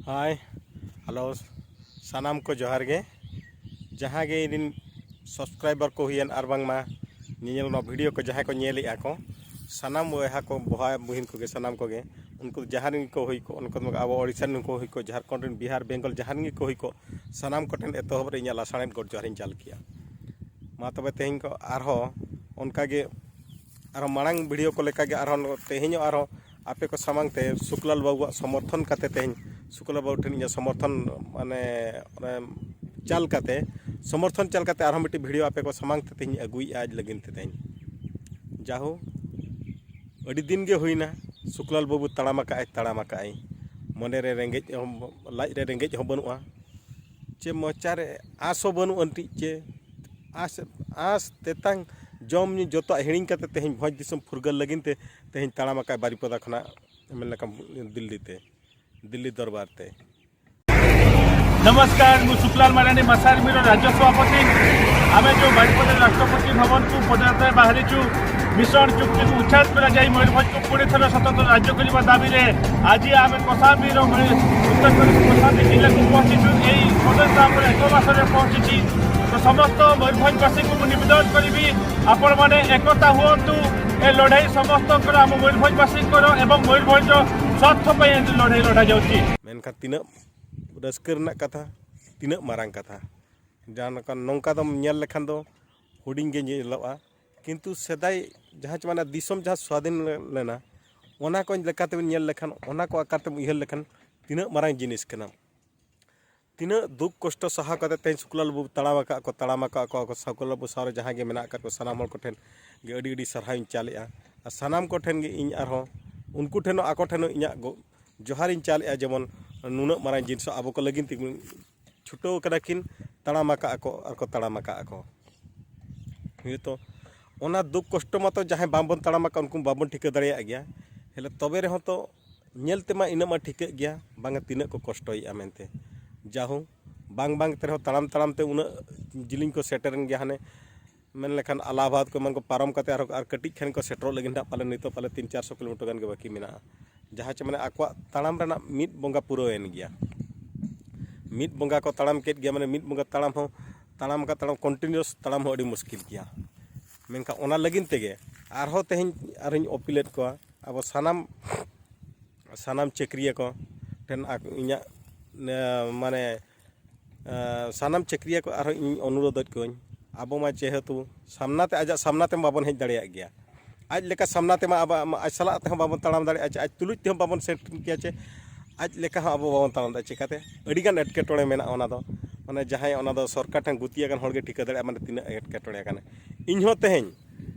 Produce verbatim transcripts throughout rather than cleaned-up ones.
ᱦᱟᱭ, hello, ᱥᱟᱱᱟᱢ ᱠᱚ ᱡᱚᱦᱟᱨ ᱜᱮ᱾ ᱡᱟᱦᱟᱸ ᱜᱮ ᱤᱧ ᱨᱮᱱ ᱥᱟᱵᱥᱠᱨᱟᱭᱵᱟᱨ ᱠᱚ ᱦᱩᱭᱮᱱ, ᱟᱨ ᱵᱟᱝᱢᱟ ᱧᱮᱧᱮᱞ ᱱᱚᱣᱟ ᱵᱷᱤᱰᱤᱭᱳ ᱠᱚ ᱡᱟᱦᱟᱸᱭ ᱠᱚ ᱧᱮᱞᱮᱫᱼᱟ ᱠᱚ, ᱥᱟᱱᱟᱢ ᱵᱚᱭᱦᱟ ᱠᱚ, ᱵᱚᱭᱦᱟ ᱵᱩᱦᱤᱱ ᱠᱚᱜᱮ, ᱥᱟᱱᱟᱢ ᱠᱚᱜᱮ, ᱩᱱᱠᱩ ᱡᱟᱦᱟᱸ ᱨᱮᱱ ᱜᱮᱠᱚ ᱦᱩᱭ ᱠᱚᱜ, ᱩᱱᱠᱩ ᱫᱚ ᱟᱵᱚ ᱳᱰᱤᱥᱟ ᱨᱮᱱ ᱠᱚ ᱦᱩᱭ ᱠᱚᱜ, ᱡᱷᱟᱲᱠᱷᱚᱸᱰ ᱨᱮᱱ, ᱵᱤᱦᱟᱨ, ᱵᱮᱝᱜᱚᱞ, ᱡᱟᱦᱟᱸ ᱨᱮᱱ ᱜᱮᱠᱚ ᱦᱩᱭ ᱠᱚᱜ, ᱥᱟᱱᱟᱢ ᱠᱚᱴᱷᱮᱱ ᱮᱛᱚᱦᱚᱵ ᱨᱮ ᱤᱧᱟᱹᱜ ᱞᱟᱥᱟᱲᱦᱮᱫ ᱜᱚᱰ ᱡᱚᱦᱟᱨᱤᱧ ᱪᱟᱞ ᱠᱮᱜᱼᱟ᱾ ᱢᱟ ᱛᱚᱵᱮ ᱛᱮᱦᱮᱧ ᱠᱚ ᱟᱨᱦᱚᱸ ᱚᱱᱠᱟᱜᱮ ᱟᱨᱦᱚᱸ ᱢᱟᱲᱟᱝ ᱵᱷᱤᱰᱤᱭᱳ ᱠᱚ ᱞᱮᱠᱟᱜᱮ ᱟᱨᱦᱚᱸ ᱛᱮᱦᱮᱧ ᱦᱚᱸ ᱟᱨᱦᱚᱸ ᱟᱯᱮ ᱠᱚ ᱥᱟᱢᱟᱝ ᱛᱮ ᱥᱩᱠᱞᱟᱞ ᱵᱟᱹᱵᱩᱣᱟᱜ ᱥᱚᱢᱚᱨᱛᱷᱚᱱ ᱠᱟᱛᱮ, ᱛᱮᱦᱮᱧ ᱥᱩᱠᱞᱟᱞ ᱵᱟᱹᱵᱩ ᱴᱷᱮᱱ ᱤᱧᱟᱹᱜ ᱥᱚᱢᱚᱨᱛᱷᱚᱱ, ᱢᱟᱱᱮ, ᱚᱱᱮ ᱪᱟᱞ ᱠᱟᱛᱮ, ᱥᱚᱢᱚᱨᱛᱷᱚᱱ ᱪᱟᱞ ᱠᱟᱛᱮ ᱟᱨᱦᱚᱸ ᱢᱤᱫᱴᱤᱡ ᱵᱷᱤᱰᱤᱭᱳ ᱟᱯᱮ ᱠᱚ ᱥᱟᱢᱟᱝ ᱛᱮ ᱛᱮᱦᱮᱧ ᱟᱹᱜᱩᱭᱮᱫᱼᱟ ᱟᱡ ᱞᱟᱹᱜᱤᱫ ᱛᱮ ᱛᱮᱦᱮᱧ᱾ ᱡᱟᱦᱳ, ᱟᱹᱰᱤ ᱫᱤᱱ ᱜᱮ ᱦᱩᱭᱱᱟ ᱥᱩᱠᱞᱟᱞ ᱵᱟᱹᱵᱩ ᱛᱟᱲᱟᱢ ᱟᱠᱟᱫᱼᱟᱭ, ᱛᱟᱲᱟᱢ ᱟᱠᱟᱫᱼᱟᱭ᱾ ᱢᱚᱱᱮ ᱨᱮ ᱨᱮᱸᱜᱮᱡ ᱦᱚᱸ, ᱞᱟᱡ ᱨᱮ ᱨᱮᱸᱜᱮᱡ ᱦᱚᱸ ᱵᱟᱹᱱᱩᱜᱼᱟ, ᱪᱮ ᱢᱚᱪᱟ ᱨᱮ ᱟᱸᱥ ᱦᱚᱸ ᱵᱟᱹᱱᱩᱜ ᱟᱱᱴᱤᱡ, ᱪᱮ ᱟᱸᱥ, ᱟᱸᱥ ᱛᱮᱛᱟᱝ, ᱡᱚᱢ ᱧᱩ ᱡᱚᱛᱚᱣᱟᱜ ᱦᱤᱲᱤᱧ ᱠᱟᱛᱮ ᱛᱮᱦᱮᱧ ᱵᱷᱚᱸᱡᱽ ᱫᱤᱥᱚᱢ ᱯᱷᱩᱨᱜᱟᱹᱞ ᱞᱟᱹᱜᱤᱫ ᱛᱮ ᱛᱮᱦᱮᱧ ᱛᱟᱲᱟᱢ ᱟᱠᱟᱫ ᱵᱟᱨᱤᱯᱚᱫᱟ ᱠᱷᱚᱱᱟᱜ, ᱢᱮᱱ ᱞᱮᱠᱷᱟᱱ ᱫᱤᱞᱞᱤ ᱛᱮ, ᱫᱤᱞᱞᱤ ᱫᱚᱨᱵᱟᱨ ᱛᱮ᱾ ନମସ୍କାର, ମୁଁ ଶୁକ୍ଲାଲ ମାରାଣ୍ଡି, ମାସାରମିର ରାଜ୍ୟ ସଭାପତି। ଆମେ ଯେଉଁ ବାରିପଦା ରାଷ୍ଟ୍ରପତି ଭବନକୁ ପଦଯାତ୍ରା ବାହାରିଛୁ, ମିଶନ ଚୁକ୍ତିକୁ ଉଚ୍ଛେଦ କରାଯାଇ ମୟୂରଭଞ୍ଜକୁ ପୁଣି ଥରେ ସ୍ୱତନ୍ତ୍ର ରାଜ୍ୟ କରିବା ଦାବିରେ ଆଜି ଆମେ କସାବିର ମୟୂ-, ଉତ୍ତର ପ୍ରଦେଶ କସାବି ଜିଲ୍ଲାକୁ ପହଞ୍ଚିଛୁ। ଏହି ପଦଯାତ୍ରା ଆମର ଏକ ମାସରେ ପହଞ୍ଚିଛି। ତ ସମସ୍ତ ମୟୂରଭଞ୍ଜବାସୀଙ୍କୁ ମୁଁ ନିବେଦନ କରିବି, ଆପଣମାନେ ଏକତା ହୁଅନ୍ତୁ। ଏ ଲଢ଼େଇ ସମସ୍ତଙ୍କର, ଆମ ମୟୂରଭଞ୍ଜବାସୀଙ୍କର ଏବଂ ମୟୂରଭଞ୍ଜର ସ୍ୱାର୍ଥ ପାଇଁ ଆଜି ଲଢ଼େଇ ଲଢ଼ାଯାଉଛି। ᱢᱮᱱᱠᱷᱟᱱ ᱛᱤᱱᱟᱹᱜ ᱨᱟᱹᱥᱠᱟᱹ ᱨᱮᱱᱟᱜ ᱠᱟᱛᱷᱟ, ᱛᱤᱱᱟᱹᱜ ᱢᱟᱨᱟᱝ ᱠᱟᱛᱷᱟ᱾ ᱡᱟᱦᱟᱸ ᱞᱮᱠᱟ ᱱᱚᱝᱠᱟ ᱫᱚᱢ ᱧᱮᱞ ᱞᱮᱠᱷᱟᱱ ᱫᱚ ᱦᱩᱰᱤᱧ ᱜᱮ ᱧᱮᱞᱚᱜᱼᱟ, ᱠᱤᱱᱛᱩ ᱥᱮᱫᱟᱭ ᱡᱟᱦᱟᱸ ᱪᱮ ᱢᱟᱱᱮ ᱫᱤᱥᱚᱢ ᱡᱟᱦᱟᱸ ᱥᱣᱟᱫᱷᱤᱱ ᱞᱮᱱᱟ, ᱚᱱᱟ ᱠᱚ ᱞᱮᱠᱟᱛᱮᱵᱚᱱ ᱧᱮᱞ ᱞᱮᱠᱷᱟᱱ, ᱚᱱᱟ ᱠᱚ ᱟᱠᱟᱨ ᱛᱮᱢ ᱩᱭᱦᱟᱹᱨ ᱞᱮᱠᱷᱟᱱ ᱛᱤᱱᱟᱹᱜ ᱢᱟᱨᱟᱝ ᱡᱤᱱᱤᱥ ᱠᱟᱱᱟ᱾ ᱛᱤᱱᱟᱹᱜ ᱫᱩᱠ ᱠᱚᱥᱴᱚ ᱥᱟᱦᱟᱣ ᱠᱟᱛᱮ ᱛᱮᱦᱮᱧ ᱥᱩᱠᱞᱟᱞ ᱵᱟᱹᱵᱩ ᱛᱟᱲᱟᱢ ᱟᱠᱟᱫ ᱠᱚ, ᱛᱟᱲᱟᱢ ᱟᱠᱟᱫ ᱠᱚ, ᱥᱩᱠᱞᱟᱞ ᱵᱟᱹᱵᱩ ᱥᱟᱶ ᱨᱮ ᱡᱟᱦᱟᱸᱭ ᱜᱮ ᱢᱮᱱᱟᱜ ᱟᱠᱟᱫ ᱠᱚ, ᱥᱟᱱᱟᱢ ᱦᱚᱲ ᱠᱚᱴᱷᱮᱱ ᱜᱮ ᱟᱹᱰᱤ ᱟᱹᱰᱤ ᱥᱟᱨᱦᱟᱣᱤᱧ ᱪᱟᱞᱮᱜᱼᱟ᱾ ᱟᱨ ᱥᱟᱱᱟᱢ ᱠᱚᱴᱷᱮᱱ ᱜᱮ ᱤᱧ ᱟᱨᱦᱚᱸ ᱩᱱᱠᱩ ᱴᱷᱮᱱ ᱦᱚᱸ, ᱟᱠᱚ ᱴᱷᱮᱱ ᱦᱚᱸ ᱤᱧᱟᱹᱜ ᱜᱚ-, ᱡᱚᱦᱟᱨᱤᱧ ᱪᱟᱞᱮᱜᱼᱟ, ᱡᱮᱢᱚᱱ ᱱᱩᱱᱟᱹᱜ ᱢᱟᱨᱟᱝ ᱡᱤᱱᱤᱥ ᱟᱵᱚ ᱠᱚ ᱞᱟᱹᱜᱤᱫ ᱛᱮ ᱪᱷᱩᱴᱟᱹᱣ ᱠᱟᱱᱟ ᱠᱤᱱ, ᱛᱟᱲᱟᱢ ᱟᱠᱟᱫ ᱟᱠᱚ ᱟᱨ ᱠᱚ ᱛᱟᱲᱟᱢ ᱟᱠᱟᱫ ᱟᱠᱚ᱾ ᱦᱳᱭᱛᱳ ᱚᱱᱟ ᱫᱩᱠ ᱠᱚᱥᱴᱚ ᱢᱟᱛᱚ ᱡᱟᱦᱟᱸᱭ ᱵᱟᱝᱵᱚᱱ ᱛᱟᱲᱟᱢ ᱟᱠᱟᱫ ᱩᱱᱠᱩ ᱵᱟᱵᱚᱱ ᱴᱷᱤᱠᱟᱹ ᱫᱟᱲᱮᱭᱟᱜ ᱜᱮᱭᱟ, ᱦᱮᱸ, ᱛᱚᱵᱮ ᱨᱮᱦᱚᱸ ᱛᱚ ᱧᱮᱞ ᱛᱮᱢᱟ ᱤᱱᱟᱹᱜ ᱢᱟ ᱴᱷᱤᱠᱟᱹᱜ ᱜᱮᱭᱟ ᱵᱟᱝᱟ ᱛᱤᱱᱟᱹᱜ ᱠᱚ ᱠᱚᱥᱴᱚᱭᱮᱫᱼᱟ ᱢᱮᱱᱛᱮ᱾ ᱡᱟᱦᱳ, ᱵᱟᱝ ᱵᱟᱝ ᱛᱮ ᱨᱮᱦᱚᱸ ᱛᱟᱲᱟᱢ ᱛᱟᱲᱟᱢ ᱛᱮ ᱩᱱᱟᱹᱜ ᱡᱤᱞᱤᱧ ᱠᱚ ᱥᱮᱴᱮᱨᱮᱱ ᱜᱮᱭᱟ, ᱦᱟᱱᱮ ᱢᱮᱱ ᱞᱮᱠᱷᱟᱱ ᱟᱞᱟᱦᱟᱵᱟᱫᱽ ᱠᱚ ᱮᱢᱟᱱ ᱠᱚ ᱯᱟᱨᱚᱢ ᱠᱟᱛᱮ ᱟᱨᱦᱚᱸ ᱟᱨ ᱠᱟᱹᱴᱤᱡ ᱠᱷᱟᱱ ᱠᱚ ᱥᱮᱴᱮᱨᱚᱜ ᱞᱟᱹᱜᱤᱫ ᱦᱟᱸᱜ ᱯᱟᱞᱮ ᱱᱤᱛᱚᱜ ᱯᱟᱞᱮ ᱛᱤᱱ ᱪᱟᱨᱥᱚ ᱠᱤᱞᱳᱢᱤᱴᱟᱨ ᱜᱟᱱ ᱜᱮ ᱵᱟᱹᱠᱤ ᱢᱮᱱᱟᱜᱼᱟ᱾ ᱡᱟᱦᱟᱸ ᱪᱮ ᱢᱟᱱᱮ ᱟᱠᱚᱣᱟᱜ ᱛᱟᱲᱟᱢ ᱨᱮᱱᱟᱜ ᱢᱤᱫ ᱵᱚᱸᱜᱟ ᱯᱩᱨᱟᱹᱣᱮᱱ ᱜᱮᱭᱟ᱾ ᱢᱤᱫ ᱵᱚᱸᱜᱟ ᱠᱚ ᱛᱟᱲᱟᱢ ᱠᱮᱫ ᱜᱮᱭᱟ, ᱢᱟᱱᱮ ᱢᱤᱫ ᱵᱚᱸᱜᱟ ᱛᱟᱲᱟᱢ ᱦᱚᱸ, ᱛᱟᱲᱟᱢ ᱟᱠᱟᱫ ᱛᱟᱲᱟᱢ continuous ᱛᱟᱲᱟᱢ ᱦᱚᱸ ᱟᱹᱰᱤ ᱢᱩᱥᱠᱤᱞ ᱜᱮᱭᱟ᱾ ᱢᱮᱱᱠᱷᱟᱱ ᱚᱱᱟ ᱞᱟᱹᱜᱤᱫ ᱛᱮᱜᱮ ᱟᱨᱦᱚᱸ ᱛᱮᱦᱮᱧ ᱟᱨᱦᱚᱸᱧ ᱚᱯᱤᱞᱮᱫ ᱠᱚᱣᱟ, ᱟᱵᱚ ᱥᱟᱱᱟᱢ ᱥᱟᱱᱟᱢ ᱪᱟᱹᱠᱨᱤᱭᱟᱹ ᱠᱚ ᱴᱷᱮᱱ ᱟᱠ-, ᱤᱧᱟᱹᱜ, ᱮ, ᱢᱟᱱᱮ, ᱮ, ᱥᱟᱱᱟᱢ ᱪᱟᱹᱠᱨᱤᱭᱟᱹ ᱠᱚ ᱟᱨᱦᱚᱸ ᱤᱧ ᱚᱱᱩᱨᱳᱫᱷ ᱮᱫ ᱠᱚᱣᱟᱧ, ᱟᱵᱚ ᱢᱟ ᱡᱮᱦᱮᱛᱩ ᱥᱟᱢᱱᱟ ᱛᱮ, ᱟᱡᱟᱜ ᱥᱟᱢᱱᱟ ᱛᱮᱢᱟ ᱵᱟᱵᱚᱱ ᱦᱮᱡ ᱫᱟᱲᱮᱭᱟᱜ ᱜᱮᱭᱟ᱾ ᱟᱡ ᱞᱮᱠᱟ ᱥᱟᱢᱱᱟ ᱛᱮᱢᱟ ᱟᱵᱚ, ᱟᱡ ᱥᱟᱞᱟᱜ ᱛᱮᱦᱚᱸ ᱵᱟᱵᱚᱱ ᱛᱟᱲᱟᱢ ᱫᱟᱲᱮᱭᱟᱜᱼᱟ, ᱪᱮ ᱟᱡ ᱛᱩᱞᱩᱡ ᱛᱮᱦᱚᱸ ᱵᱟᱵᱚᱱ ᱥᱮᱴᱮᱨ ᱠᱮᱭᱟ, ᱪᱮ ᱟᱡ ᱞᱮᱠᱟ ᱦᱚᱸ ᱟᱵᱚ ᱵᱟᱵᱚᱱ ᱛᱟᱲᱟᱢ ᱫᱟᱲᱮᱭᱟᱜᱼᱟ᱾ ᱪᱤᱠᱟᱛᱮ? ᱟᱹᱰᱤᱜᱟᱱ ᱮᱴᱠᱮᱴᱚᱬᱮ ᱢᱮᱱᱟᱜᱼᱟ ᱚᱱᱟ ᱫᱚ᱾ ᱢᱟᱱᱮ ᱡᱟᱦᱟᱸᱭ ᱚᱱᱟ ᱫᱚ ᱥᱚᱨᱠᱟᱨ ᱴᱷᱮᱱ ᱜᱩᱛᱤ ᱟᱠᱟᱱ ᱦᱚᱲ ᱜᱮ ᱴᱷᱤᱠᱟᱹ ᱫᱟᱲᱮᱭᱟᱜᱼᱟ, ᱢᱟᱱᱮ ᱛᱤᱱᱟᱹᱜ ᱮᱴᱠᱮᱴᱚᱬᱮ ᱟᱠᱟᱱᱟ᱾ ᱤᱧ ᱦᱚᱸ ᱛᱮᱦᱮᱧ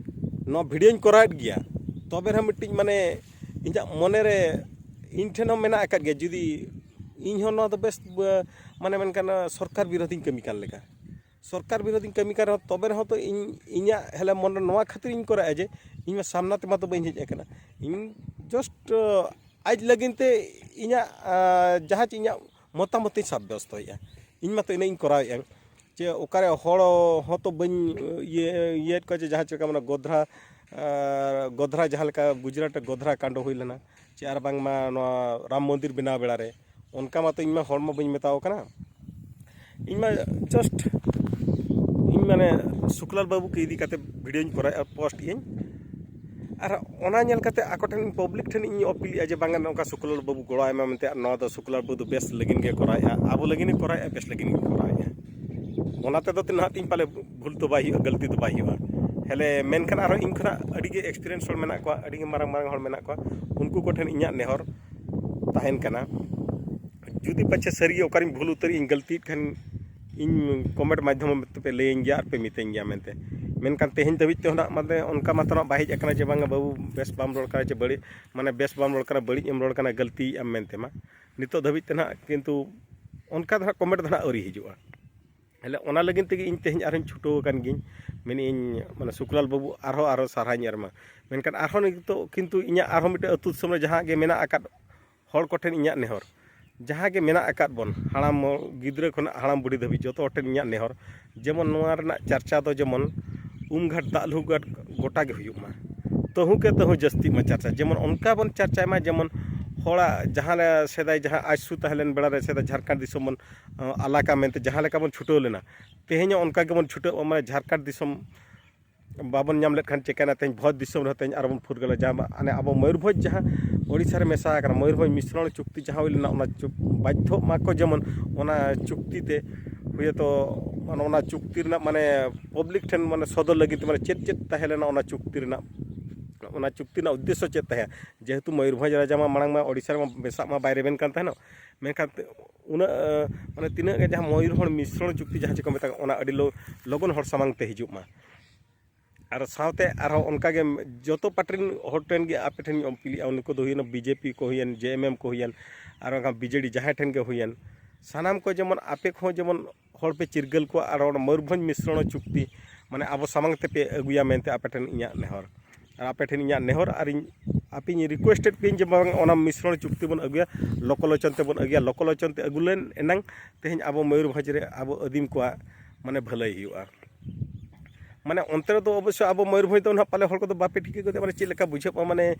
ᱱᱚᱣᱟ ᱵᱷᱤᱰᱤᱭᱳᱧ ᱠᱚᱨᱟᱣᱮᱫ ᱜᱮᱭᱟ, ᱛᱚᱵᱮ ᱨᱮᱦᱚᱸ ᱢᱤᱫᱴᱤᱡ ᱢᱟᱱᱮ ᱤᱧᱟᱹᱜ ᱢᱚᱱᱮ ᱨᱮ ᱤᱧ ᱴᱷᱮᱱ ᱦᱚᱸ ᱢᱮᱱᱟᱜ ᱟᱠᱟᱫ ᱜᱮᱭᱟ᱾ ᱡᱩᱫᱤ ᱤᱧ ᱦᱚᱸ ᱱᱚᱣᱟ ᱫᱚ ᱵᱮᱥ, ᱵ-, ᱢᱟᱱᱮ ᱢᱮᱱᱠᱷᱟᱱ ᱥᱚᱨᱠᱟᱨ ᱵᱤᱨᱳᱫᱷᱤᱧ ᱠᱟᱹᱢᱤ ᱠᱟᱱ ᱞᱮᱠᱟ, ᱥᱚᱨᱠᱟᱨ ᱵᱤᱨᱳᱫᱷᱤᱧ ᱠᱟᱹᱢᱤ ᱠᱟᱱ ᱨᱮᱦᱚᱸ, ᱛᱚᱵᱮ ᱨᱮᱦᱚᱸ ᱛᱚ ᱤᱧ ᱤᱧᱟᱹᱜ ᱦᱮᱞᱮ ᱢᱚᱱᱮ ᱱᱚᱣᱟ ᱠᱷᱟᱹᱛᱤᱨ ᱤᱧ ᱠᱚᱨᱟᱣᱮᱫᱼᱟ ᱡᱮ ᱤᱧ ᱢᱟ ᱥᱟᱢᱱᱟ ᱛᱮᱢᱟ ᱛᱚ ᱵᱟᱹᱧ ᱦᱮᱡ ᱟᱠᱟᱱᱟ᱾ ᱤᱧ just, ᱟᱡ ᱞᱟᱹᱜᱤᱫ ᱛᱮ ᱤᱧᱟᱹᱜ, ᱟ, ᱡᱟᱦᱟᱸ ᱪᱮ ᱤᱧᱟᱹᱜ ᱢᱚᱛᱟᱢᱚᱛ ᱤᱧ ᱥᱟᱵᱭᱚᱥᱛᱚᱭᱮᱫᱼᱟ᱾ ᱤᱧ ᱢᱟᱛᱚ ᱤᱱᱟᱹᱜ ᱤᱧ ᱠᱚᱨᱟᱣᱮᱫᱼᱟ᱾ ᱪᱮ ᱚᱠᱟᱨᱮ ᱦᱚᱲ ᱦᱚᱸᱛᱚ ᱵᱟᱹᱧ ᱤᱭᱟᱹ, ᱤᱭᱟᱹᱭᱮᱫ ᱠᱚᱣᱟ ᱡᱮ ᱡᱟᱦᱟᱸ ᱪᱮ ᱞᱮᱠᱟ ᱢᱟᱱᱮ ᱜᱳᱫᱷᱨᱟ, ᱟᱨ ᱜᱳᱫᱷᱨᱟ ᱡᱟᱦᱟᱸ ᱞᱮᱠᱟ ᱜᱩᱡᱽᱨᱟᱴ ᱨᱮ ᱜᱳᱫᱷᱨᱟ ᱠᱟᱱᱰ ᱦᱩᱭ ᱞᱮᱱᱟ, ᱪᱮ ᱟᱨ ᱵᱟᱝᱢᱟ ᱱᱚᱣᱟ ᱨᱟᱢ ᱢᱚᱱᱫᱤᱨ ᱵᱮᱱᱟᱣ ᱵᱮᱲᱟ ᱨᱮ, ᱚᱱᱠᱟ ᱢᱟᱛᱚ ᱤᱧ ᱢᱟ ᱦᱚᱲ ᱢᱟ ᱵᱟᱹᱧ ᱢᱮᱛᱟᱣ ᱠᱟᱱᱟ᱾ ᱤᱧ ᱢᱟ just ᱤᱧ ᱢᱟᱱᱮ ᱥᱩᱠᱞᱟᱞ ᱵᱟᱹᱵᱩ ᱠᱚ ᱤᱫᱤ ᱠᱟᱛᱮ ᱵᱷᱤᱰᱤᱭᱳᱧ ᱠᱚᱨᱟᱣᱮᱫᱼᱟ, ᱯᱳᱥᱴ ᱤᱧ᱾ ᱟᱨ ᱚᱱᱟ ᱧᱮᱞ ᱠᱟᱛᱮ ᱟᱠᱚ ᱴᱷᱮᱱ, ᱯᱟᱵᱽᱞᱤᱠ ᱴᱷᱮᱱ ᱤᱧ ᱚᱯᱤᱞᱮᱫᱼᱟ ᱡᱮ ᱵᱟᱝᱟ ᱱᱚᱝᱠᱟ ᱥᱩᱠᱞᱟᱞ ᱵᱟᱹᱵᱩ ᱜᱚᱲᱚ ᱟᱭ ᱢᱟ ᱢᱮᱱᱛᱮ, ᱟᱨ ᱱᱚᱣᱟ ᱫᱚ ᱥᱩᱠᱞᱟᱞ ᱵᱟᱹᱵᱩ ᱫᱚ ᱵᱮᱥ ᱞᱟᱹᱜᱤᱫ ᱜᱮ ᱠᱚᱨᱟᱣᱮᱫᱼᱟ, ᱟᱵᱚ ᱞᱟᱹᱜᱤᱫ ᱜᱮ ᱠᱚᱨᱟᱣᱮᱫᱼᱟ, ᱵᱮᱥ ᱞᱟᱹᱜᱤᱫ ᱜᱮ ᱠᱚᱨᱟᱣᱮᱫᱼᱟ᱾ ᱚᱱᱟ ᱛᱮᱫᱚ ᱛᱤᱱᱟᱹᱜ ᱛᱤᱧ ᱯᱟᱞᱮ ᱵᱷᱩᱞ ᱫᱚ ᱵᱟᱭ ᱦᱩᱭᱩᱜᱼᱟ, ᱜᱟᱹᱞᱛᱤ ᱫᱚ ᱵᱟᱭ ᱦᱩᱭᱩᱜᱼᱟ᱾ ᱦᱮᱞᱮ ᱢᱮᱱᱠᱷᱟᱱ ᱟᱨᱦᱚᱸ ᱤᱧ ᱠᱷᱚᱱᱟᱜ ᱟᱹᱰᱤ ᱜᱮ ᱮᱠᱥᱯᱤᱨᱤᱭᱮᱱᱥ ᱦᱚᱲ ᱢᱮᱱᱟᱜ ᱠᱚᱣᱟ, ᱟᱹᱰᱤ ᱜᱮ ᱢᱟᱨᱟᱝ ᱢᱟᱨᱟᱝ ᱦᱚᱲ ᱢᱮᱱᱟᱜ ᱠᱚᱣᱟ, ᱩᱱᱠᱩ ᱠᱚᱴᱷᱮᱱ ᱤᱧᱟᱹᱜ ᱱᱮᱦᱚᱨ ᱛᱟᱦᱮᱱ ᱠᱟᱱᱟ᱾ ᱡᱩᱫᱤ ᱯᱟᱪᱷᱮ ᱥᱟᱹᱨᱤ ᱜᱮ ᱚᱠᱟᱨᱤᱧ ᱵᱷᱩᱞ ᱩᱛᱟᱹᱨ ᱤᱧ ᱜᱟᱹᱞᱛᱤᱭᱮᱫ ᱠᱷᱟᱱ, ᱤᱧ ᱠᱚᱢᱮᱱᱴ ᱢᱟᱫᱽᱫᱷᱚᱢ ᱛᱮᱯᱮ ᱞᱟᱹᱭᱟᱹᱧ ᱜᱮᱭᱟ ᱟᱨ ᱯᱮ ᱢᱤᱛᱟᱹᱧ ᱜᱮᱭᱟ ᱢᱮᱱᱛᱮ᱾ ᱢᱮᱱᱠᱷᱟᱱ ᱛᱮᱦᱮᱧ ᱫᱷᱟᱹᱵᱤᱡ ᱛᱮ ᱦᱚᱸ ᱱᱟᱜ ᱢᱟᱱᱮ ᱚᱱᱠᱟ ᱢᱟᱛᱚ ᱱᱟᱜ ᱵᱟᱭ ᱦᱮᱡ ᱟᱠᱟᱱᱟ ᱡᱮ ᱵᱟᱝᱟ ᱵᱟᱹᱵᱩ ᱵᱮᱥ ᱵᱟᱢ ᱨᱚᱲ ᱠᱟᱱᱟ ᱪᱮ ᱵᱟᱹᱲᱤᱡ, ᱢᱟᱱᱮ ᱵᱮᱥ ᱵᱟᱢ ᱨᱚᱲ ᱠᱟᱱᱟ, ᱵᱟᱹᱲᱤᱡ ᱮᱢ ᱨᱚᱲ ᱠᱟᱱᱟ, ᱜᱟᱹᱞᱛᱤᱭᱮᱫ ᱟᱢ ᱢᱮᱱᱛᱮ ᱢᱟ᱾ ᱱᱤᱛᱚᱜ ᱫᱷᱟᱹᱵᱤᱡ ᱛᱮ ᱱᱟᱜ ᱠᱤᱱᱛᱩ ᱚᱱᱠᱟ ᱫᱚ ᱱᱟᱜ ᱠᱚᱢᱮᱱᱴ ᱫᱚ ᱱᱟᱜ ᱟᱹᱣᱨᱤ ᱦᱤᱡᱩᱜᱼᱟ᱾ ᱦᱮᱞᱮ ᱚᱱᱟ ᱞᱟᱹᱜᱤᱫ ᱛᱮᱜᱮ ᱤᱧ ᱛᱮᱦᱮᱧ ᱟᱨᱦᱚᱸᱧ ᱪᱷᱩᱴᱟᱹᱣ ᱟᱠᱟᱱ ᱜᱤᱭᱟᱹᱧ᱾ ᱢᱮᱱᱮᱫ ᱟᱹᱧ ᱢᱟᱱᱮ ᱥᱩᱠᱞᱟᱞ ᱵᱟᱹᱵᱩ ᱟᱨᱦᱚᱸ, ᱟᱨᱦᱚᱸ ᱥᱟᱨᱦᱟᱣᱤᱧ ᱮᱢᱟ᱾ ᱢᱮᱱᱠᱷᱟᱱ ᱟᱨᱦᱚᱸ ᱱᱤᱛᱚᱜ ᱠᱤᱱᱛᱩ ᱤᱧᱟᱹᱜ ᱟᱨᱦᱚᱸ ᱢᱤᱫᱴᱮᱱ ᱟᱹᱛᱩ ᱫᱤᱥᱚᱢ ᱨᱮ ᱡᱟᱦᱟᱸ ᱜᱮ ᱢᱮᱱᱟᱜ ᱟᱠᱟᱫ ᱦᱚᱲ ᱠᱚᱴᱷᱮᱱ ᱤᱧᱟᱹᱜ ᱱᱮᱦᱚᱨ, ᱡᱟᱦᱟᱸ ᱜᱮ ᱢᱮᱱᱟᱜ ᱟᱠᱟᱫ ᱵᱚᱱ, ᱦᱟᱲᱟᱢ, ᱜᱤᱫᱽᱨᱟᱹ ᱠᱷᱚᱱᱟᱜ ᱦᱟᱲᱟᱢ ᱵᱩᱲᱦᱤ ᱫᱷᱟᱹᱵᱤᱡ ᱡᱚᱛᱚ ᱦᱚᱲ ᱴᱷᱮᱱ ᱤᱧᱟᱹᱜ ᱱᱮᱦᱚᱨ, ᱡᱮᱢᱚᱱ ᱱᱚᱣᱟ ᱨᱮᱱᱟᱜ ᱪᱟᱨᱪᱟ ᱫᱚ ᱡᱮᱢᱚᱱ ᱩᱢᱜᱷᱟᱴ, ᱫᱟᱜ ᱞᱩᱦᱩᱜᱷᱟᱴ ᱜᱚᱴᱟ ᱜᱮ ᱦᱩᱭᱩᱜ ᱢᱟ, ᱛᱟᱹᱦᱩ ᱠᱮ ᱛᱟᱹᱦᱩ ᱡᱟᱹᱥᱛᱤᱜ ᱢᱟ ᱪᱟᱨᱪᱟ, ᱡᱮᱢᱚᱱ ᱚᱱᱠᱟ ᱵᱚᱱ ᱪᱟᱨᱪᱟᱭ ᱢᱟ ᱡᱮᱢᱚᱱ ᱦᱚᱲᱟᱜ ᱡᱟᱦᱟᱸ ᱞᱮ ᱥᱮᱫᱟᱭ ᱡᱟᱦᱟᱸ ᱟᱡᱽᱥᱩ ᱛᱟᱦᱮᱸ ᱞᱮᱱ ᱵᱮᱲᱟ ᱨᱮ, ᱥᱮᱫᱟᱭ ᱡᱷᱟᱲᱠᱷᱚᱸᱰ ᱫᱤᱥᱚᱢ ᱵᱚᱱ ᱟᱞᱟᱜᱟ ᱢᱮᱱᱛᱮ ᱡᱟᱦᱟᱸ ᱞᱮᱠᱟ ᱵᱚᱱ ᱪᱷᱩᱴᱟᱹᱣ ᱞᱮᱱᱟ, ᱛᱮᱦᱮᱧ ᱦᱚᱸ ᱚᱱᱠᱟ ᱜᱮᱵᱚᱱ ᱪᱷᱩᱴᱟᱹᱜ ᱢᱟ᱾ ᱢᱟᱱᱮ ᱡᱷᱟᱲᱠᱷᱚᱸᱰ ᱫᱤᱥᱚᱢ ᱵᱟᱵᱚᱱ ᱧᱟᱢ ᱞᱮᱫ ᱠᱷᱟᱱ ᱪᱮᱠᱟᱭᱱᱟ? ᱛᱮᱦᱮᱧ ᱵᱷᱚᱸᱡᱽ ᱫᱤᱥᱚᱢ ᱨᱮᱦᱚᱸ ᱛᱮᱦᱮᱧ ᱟᱨᱚ ᱵᱚᱱ ᱯᱷᱩᱨᱜᱟᱹᱞᱟ᱾ ᱡᱟᱦᱟᱸ ᱢᱟ-, ᱢᱟᱱᱮ ᱟᱵᱚ ᱢᱚᱭᱩᱨᱵᱷᱚᱸᱡᱽ ᱡᱟᱦᱟᱸ ᱳᱰᱤᱥᱟ ᱨᱮ ᱢᱮᱥᱟ ᱟᱠᱟᱱᱟ, ᱢᱚᱭᱩᱨᱵᱷᱚᱸᱡᱽ ᱢᱤᱥᱨᱚᱬ ᱪᱩᱠᱛᱤ ᱡᱟᱦᱟᱸ ᱦᱩᱭ ᱞᱮᱱᱟ, ᱚᱱᱟ ᱪᱩᱠ-, ᱵᱟᱫᱽᱫᱷᱚ ᱢᱟᱠᱚ ᱡᱮᱢᱚᱱ ᱚᱱᱟ ᱪᱩᱠᱛᱤ ᱛᱮ ᱦᱩᱭᱛᱚ ᱚᱱᱟ, ᱚᱱᱟ ᱪᱩᱠᱛᱤ ᱨᱮᱱᱟᱜ ᱢᱟᱱᱮ ᱯᱟᱵᱽᱞᱤᱠ ᱴᱷᱮᱱ ᱢᱟᱱᱮ ᱥᱚᱫᱚᱨ ᱞᱟᱹᱜᱤᱫ ᱛᱮ ᱢᱟᱱᱮ ᱪᱮᱫ ᱪᱮᱫ ᱛᱟᱦᱮᱸ ᱞᱮᱱᱟ ᱚᱱᱟ ᱪᱩᱠᱛᱤ ᱨᱮᱱᱟᱜ, ᱚᱱᱟ ᱪᱩᱠᱛᱤ ᱨᱮᱱᱟᱜ ᱩᱫᱽᱫᱮᱥᱥᱚ ᱪᱮᱫ ᱛᱟᱦᱮᱸ? ᱡᱮᱦᱮᱛᱩ ᱢᱚᱭᱩᱨᱵᱷᱚᱸᱡᱽ ᱨᱟᱡᱟ ᱢᱟ ᱢᱟᱲᱟᱝ ᱢᱟ ᱳᱰᱤᱥᱟ ᱨᱮᱢᱟ ᱢᱮᱥᱟᱜ ᱢᱟ ᱵᱟᱭ ᱨᱮᱵᱮᱱ ᱠᱟᱱ ᱛᱟᱦᱮᱱᱚᱜ, ᱢᱮᱱᱠᱷᱟᱱ ᱩᱱᱟᱹᱜ ᱢᱟᱱᱮ ᱛᱤᱱᱟᱹᱜ ᱜᱮ ᱡᱟᱦᱟᱸ ᱢᱚᱭᱩᱨᱵᱷᱚᱸᱡᱽ ᱢᱤᱥᱨᱚᱬ ᱪᱩᱠᱛᱤ ᱡᱟᱦᱟᱸ ᱪᱮ ᱠᱚ ᱢᱮᱛᱟᱜ ᱚᱱᱟ ᱟᱹᱰᱤ ᱞᱚ-, ᱞᱚᱜᱚᱱ ᱦᱚᱲ ᱥᱟᱢᱟᱝ ᱛᱮ ᱦᱤᱡᱩᱜ ᱢᱟ᱾ ᱟᱨ ᱥᱟᱶᱛᱮ ᱟᱨᱦᱚᱸ ᱚᱱᱠᱟᱜᱮ ᱡᱚᱛᱚ ᱯᱟᱨᱴᱤ ᱨᱮᱱ ᱦᱚᱲ ᱴᱷᱮᱱ ᱜᱮ ᱟᱯᱮ ᱴᱷᱮᱱ ᱤᱧ ᱟᱹᱯᱤᱞᱮᱜᱼᱟ, ᱩᱱᱠᱩ ᱫᱚ ᱦᱩᱭᱮᱱᱟ ᱵᱤᱡᱮᱯᱤ ᱠᱚ ᱦᱩᱭᱮᱱ, ᱡᱮᱮᱢᱮᱢ ᱠᱚ ᱦᱩᱭᱮᱱ, ᱟᱨ ᱵᱟᱝᱠᱷᱟᱱ ᱵᱤᱡᱮᱰᱤ ᱡᱟᱦᱟᱸᱭ ᱴᱷᱮᱱ ᱜᱮ ᱦᱩᱭᱮᱱ, ᱥᱟᱱᱟᱢ ᱠᱚ ᱡᱮᱢᱚᱱ ᱟᱯᱮ ᱠᱚᱦᱚᱸ ᱡᱮᱢᱚᱱ ᱦᱚᱲ ᱯᱮ ᱪᱤᱨᱜᱟᱹᱞ ᱠᱚᱣᱟ ᱟᱨ ᱚᱱᱟ ᱢᱚᱭᱩᱨᱵᱷᱚᱸᱡᱽ ᱢᱤᱥᱨᱚᱬ ᱪᱩᱠᱛᱤ ᱢᱟᱱᱮ ᱟᱵᱚ ᱥᱟᱢᱟᱝ ᱛᱮᱯᱮ ᱟᱹᱜᱩᱭᱟ ᱢᱮᱱᱛᱮ ᱟᱯᱮ ᱴᱷᱮᱱ ᱤᱧᱟᱹᱜ ᱱᱮᱦᱚᱨ᱾ ᱟᱨ ᱟᱯᱮ ᱴᱷᱮᱱ ᱤᱧᱟᱹᱜ ᱱᱮᱦᱚᱨ ᱟᱨ ᱤᱧ ᱟᱯᱮᱧ ᱨᱤᱠᱩᱭᱮᱥᱴᱮᱰ ᱯᱮᱭᱟᱧ ᱡᱮ ᱵᱟᱝ ᱚᱱᱟ ᱢᱤᱥᱨᱚᱬ ᱪᱩᱠᱛᱤ ᱵᱚᱱ ᱟᱹᱜᱩᱭᱟ, ᱞᱳᱠᱚᱞᱳᱪᱚᱱ ᱛᱮᱵᱚᱱ ᱟᱹᱜᱩᱭᱟ᱾ ᱞᱳᱠᱚᱞᱳᱪᱚᱱ ᱛᱮ ᱟᱹᱜᱩ ᱞᱮᱱ ᱮᱱᱟᱝ ᱛᱮᱦᱮᱧ ᱟᱵᱚ ᱢᱚᱭᱩᱨᱵᱷᱚᱸᱡᱽ ᱨᱮ ᱟᱵᱚ ᱟᱹᱫᱤᱢ ᱠᱚᱣᱟᱜ ᱢᱟᱱᱮ ᱵᱷᱟᱹᱞᱟᱹᱭ ᱦᱩᱭᱩᱜᱼᱟ᱾ ᱢᱟᱱᱮ ᱚᱱᱛᱮ ᱨᱮᱫᱚ ᱚᱵᱚᱥᱥᱳᱭ ᱟᱵᱚ ᱢᱚᱭᱩᱨᱵᱷᱚᱸᱡᱽ ᱫᱚ ᱱᱟᱦᱟᱜ ᱯᱟᱞᱮ ᱦᱚᱲ ᱠᱚᱫᱚ ᱵᱟᱯᱮ ᱴᱷᱤᱠᱟᱹ ᱜᱚᱫᱮᱜᱼᱟ, ᱢᱟᱱᱮ ᱪᱮᱫ ᱞᱮᱠᱟ ᱵᱩᱡᱷᱟᱹᱜᱼᱟ, ᱢᱟᱱᱮ